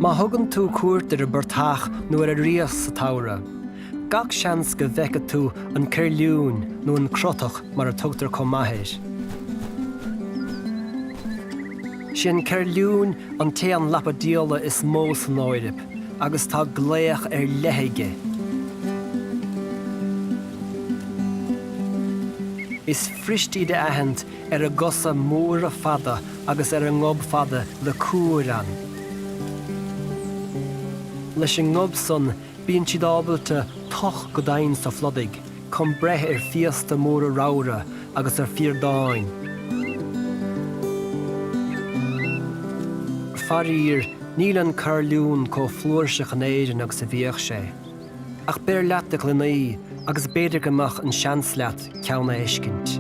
Má thugann tú cuairt ar an bportach nó ar an riasc sa tsamhradh, gach seans go bhfeicfidh tú an coirliún nó an crotach mar a tugtar chomh maith air. Sé an coirliún an t-éan lapadaíola is mó san Eoraip agus tá glaoch ar leith aige. Is fuirist iad a aithint ar a gcosa móra fada agus ar a ngob fada le cuar ann. Leis an ngob san bíonn siad ábalta tocht go domhain sa phludach chun breith ar phiasta móra ramhra agus ar phiardáin. Faraor, níl an coirliún chomh flúirseach in Éirinn agus a bhíodh sé. Ach beir leat do ghloiní agus b'fhéidir go mbeadh an seans leat ceann a fheiscint.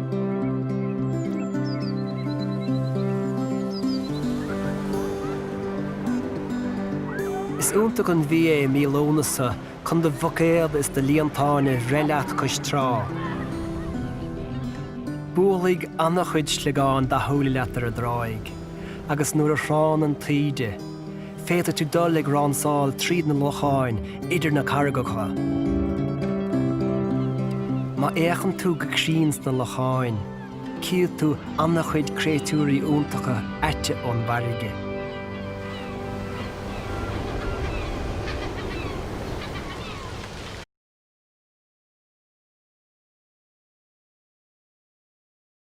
Is iontach an mhí é mí Lúnasa chun do bhuicéad is do líontáin a bhreith leat cois trá. Buailfidh an-chuid sliogán dathúla leat ar an dtráigh agus nuair a thránn an taoide, Féadfaidh tú dul ag ránsáil tríd na locháin idir na carraigeacha. Má fhéachann tú go cruinn sna locháin, cífidh tú an-chuid créatúirí iontacha aite ón bhfarraige.